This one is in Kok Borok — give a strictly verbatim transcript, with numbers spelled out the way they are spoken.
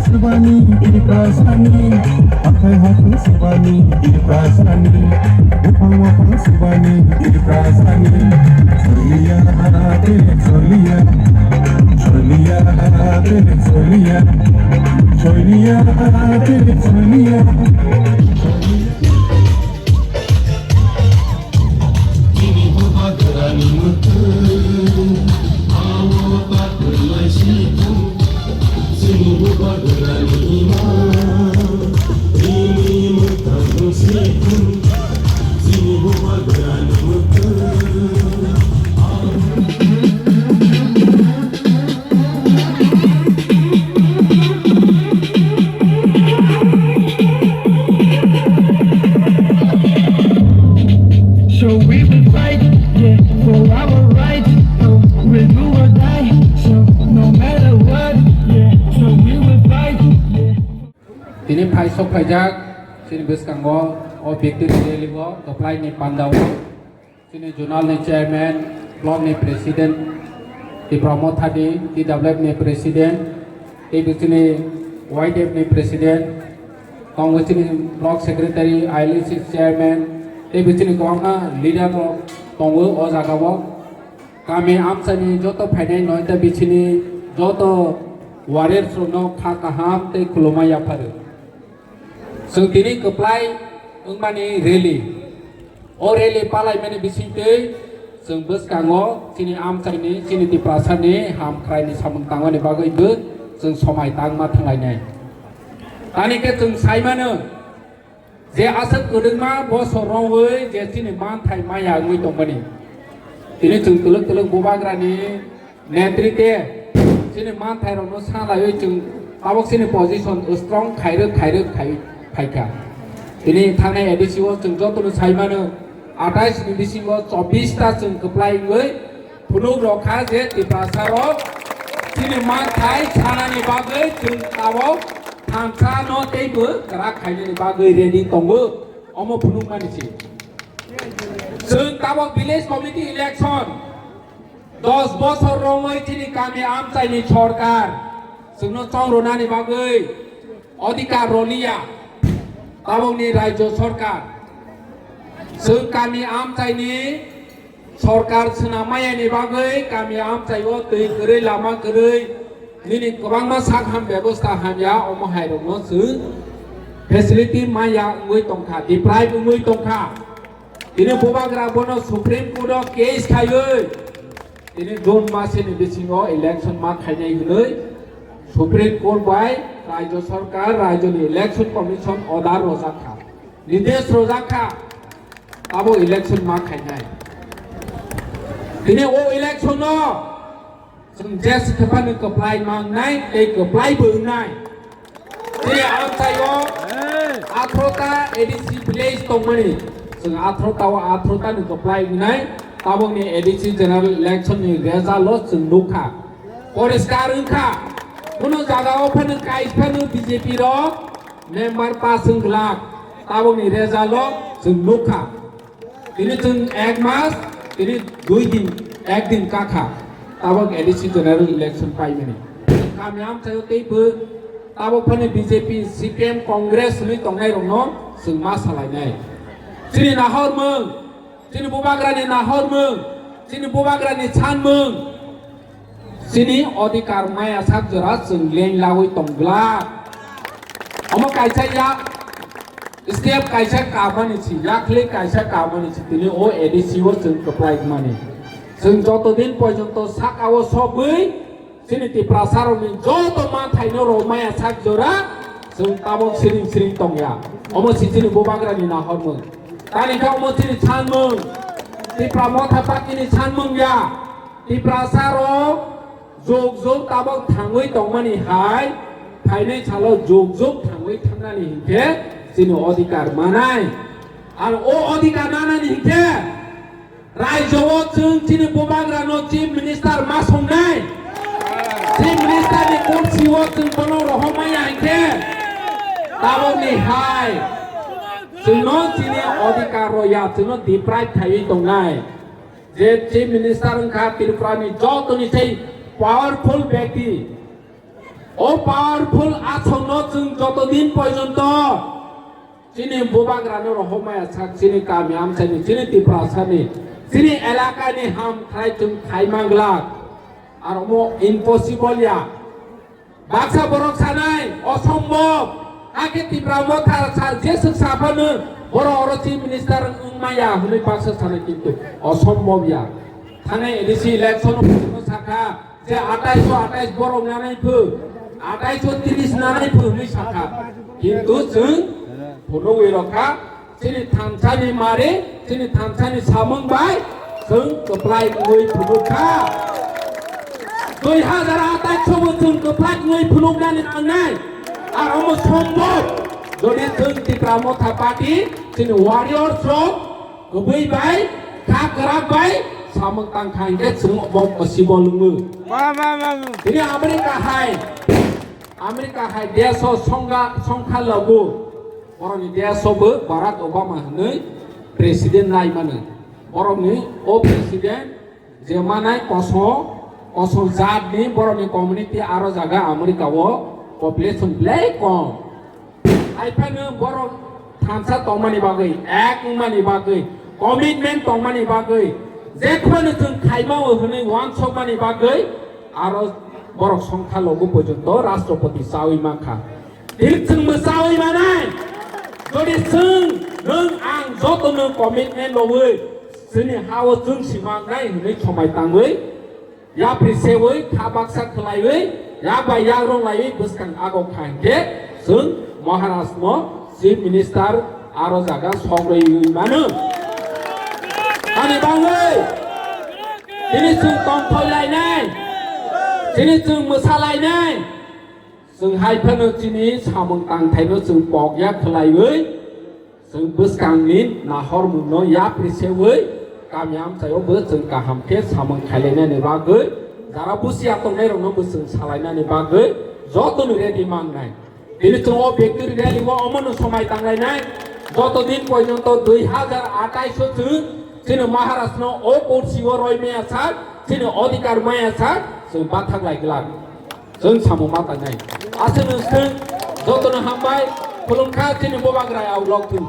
Subani, Tiprasani, hathai hathai subani, Tiprasani, buphang buphang subani, Tiprasani. Soliya, tele soliya, soliya, tele soliya, soliya, tele soliya. So we will fight, yeah, for our rights. So we'll do or die. So no matter what, yeah. So we will fight, yeah. Tini phai sok phaijak, chini bwskango, o victory rally o, kwplai ni panda o. Chini zonal ni chairman, block ni president, Tipra Motha ni T W F ni president, tei bo chini Y D F ni president, tongo chini block secretary, I L C chairman, tei bo chini kwbangma leader rok tongo o jaga o. Kami amchani joto phainai noita bichini joto warriors rokno kha kaham tei khulumma yapharu. Chwng tini kwplai wngmani rally. O rally palaimani bisingtwi chwng bwskango chini amchaini, chini Tiprasani hamkraini samung tangmani bagwi bo chwng somai tangma thanglainai. Tani khe chwng saimano je aswk kwdwkma bosor romwi je chini manthai maya wngwi tongmani. Tini chwng twlwk twlwk bubagrani Netritwe chini manthairokno sa laiwi chwng tabok chini position strong khairwk khairwk khai phaikha. Tini thangnai A D C o chwng jotono sai mano, atais ni bisingo chobbish ta chwng kwplai wngwi phunuk rok kha je Tiprasa rok chini manthai sanani bagwi chwng tabok thansa no teibo kwrak khainani bagwi ready tongo, omo phunuk mani se. Chwng tabok village committee election dos bosor romwi chini kami amchaini sorkar chwngno chongrwnani bagwi odhikar rwliya tabokni rajyo sorkar. Chwng kami amchaini sorkar swnam mayani bagwi kami amchaio twi kwrwi lama kwrwi nini kwbangma sak ham bebosta hamya omo hairokno chwng facility maya wngwi tongkha, deprive wngwi tongkha. Tini bubagra bono Supreme Court o case khaiwi tini June masini bisingo election ma khainai hwnwi Supreme Court bai Rajya Sarkar, Rajyani Election Commission order rojak kha, nidesh rojak kha, abo election ma khainai. Tini o election no Chwng jes khe phano kwplai mangnai tei kwplai bo wngnai. Chini amchaio athro ta A D C village tongmani. Chwng athro ta o athro ta ni kwplai wngnai. Tabokni A D C general election ni result o chwng nukha. Poriskar wngkha. Kuno jaga o phano kais phano B J P rok member pass wng glak. Tabokni result o chwng nukha. Tini chwng ek mas, tini dui din, ek din kakha, tabok A D C general election paimani. Kami amchaio teibo tabok phani B J P, C P M, Congress hwnwi tongnai rokno chwng ma salainai. Chini nahor mung, chini bubagrani nahor mung, chini bubagrani san mung. Chini odhikar maya sak jora chwng leng lagwi tong glak. Omo kaisa yak step kaisa kamani si, yakli kaisa kamani si, tini o A D C o chwng kwplai mani. Chwng joto din porjonto saka o sogwi chini Tiprasa rokni joto manthai no rw maya sak jora chwng tabok siring siring tongya. Omo si chini bubagrani nahormung. Tani khe omo chini sanmung. Tipra Motha Party ni sanmung ya. Tiprasa rok jug jug tabok thangwi tongmani hai, phainai salo jug jug thangwi thangnani hinkhe chini odhikar manai. Ar o odhikar manani hinkhe rajyo o chwng chini bubagrano chief minister ma songnai. Chief minister ni kursi o chwng bono rohormaya hinkhe tabokni hai chwngno chini odhikar roya, chwngno deprive khaiwi tongnai. Je chief minister wngkha Tripura ni jotoni sei powerful byakti. O powerful asongno chwng joto din porjonto chini bubagrano rohormaya sak, chini kami amchaini, chini Tiprasani, chini elakani ham khlai chwng khai manglak. Ar omo impossible ya. Baksa borok sanai, osombob. Hakhe Tipra Motha sa, jeswk saphano borok oro chief minister wngmaya hwnwi baksa sanai, kintu osombob ya. Thanai A D C election o sakha, je atais so atais borok nanai phu, atais so tris nanai phu hwnwi sakha. Kintu chwng phunugwi rokha, chini thansani mari, chini thansani samung bai chwng kwplai wngwi phunukha. Dui hazar atais so bo chwng kwplai wngwi phunuknani nangnai. Ar omo sombhob, jodi chwng Tipra Motha Party, chini warriors rok, kwbwi bai, kha kwrak bai samung tangkha hinkhe chwng bo possible wngo. Ba, ba, ba, ba. Tini America hai, America hai desh o songkha, songkha logo, borokni desh o bo Barack Obama hwnwi president nai mano. Borokni o president je manai koso, koso jat ni borokni community aro jaga America o population belai kom. Haiphano borok thansa tongmani bagwi, ek wngmani bagwi, commitment tongmani bagwi, jephano chwng khaimao hwnwi uansukmani bagwi, aro borok songkha logo porjonto Rashtrapati chawi mankha. Tini chwng mwsawi manai, jodi chwng, nwng, ang jotono commitment lowi chini ha-o chwng simangnai hwnwi somai tangwi, yapri sewi kha baksa khwlaiwi, yak bai yak rok laiwi bwskang ago kha hinkhe chwng Maharashtra no chief minister aro jaga sogwi mano. Ani bagwi tini chwng tongthoi lainai, tini chwng mwsa lainai. Chwng hai phano chini samung tangthaino chwng pokya khwlaiwi, chwng bwskangni nahormungno yapri sewi kami amchaio bo chwng kaham khe samung khailainani bagwi, jara busia tongnairokno bo chwng salainani bagwi jotoni ready mangnai. Tini chwng o victory rally o omono somai tanglainai, joto din porjonto dui hazar atais o chwng chini Maharashtra no o kursi o roi maya sak, chini odhikar maya sak, chwng bathak lai glak. Chwng samung ma tangnai. Aswk nwng swng jotono hambai khulumkha chini bubagra ya ulok thung.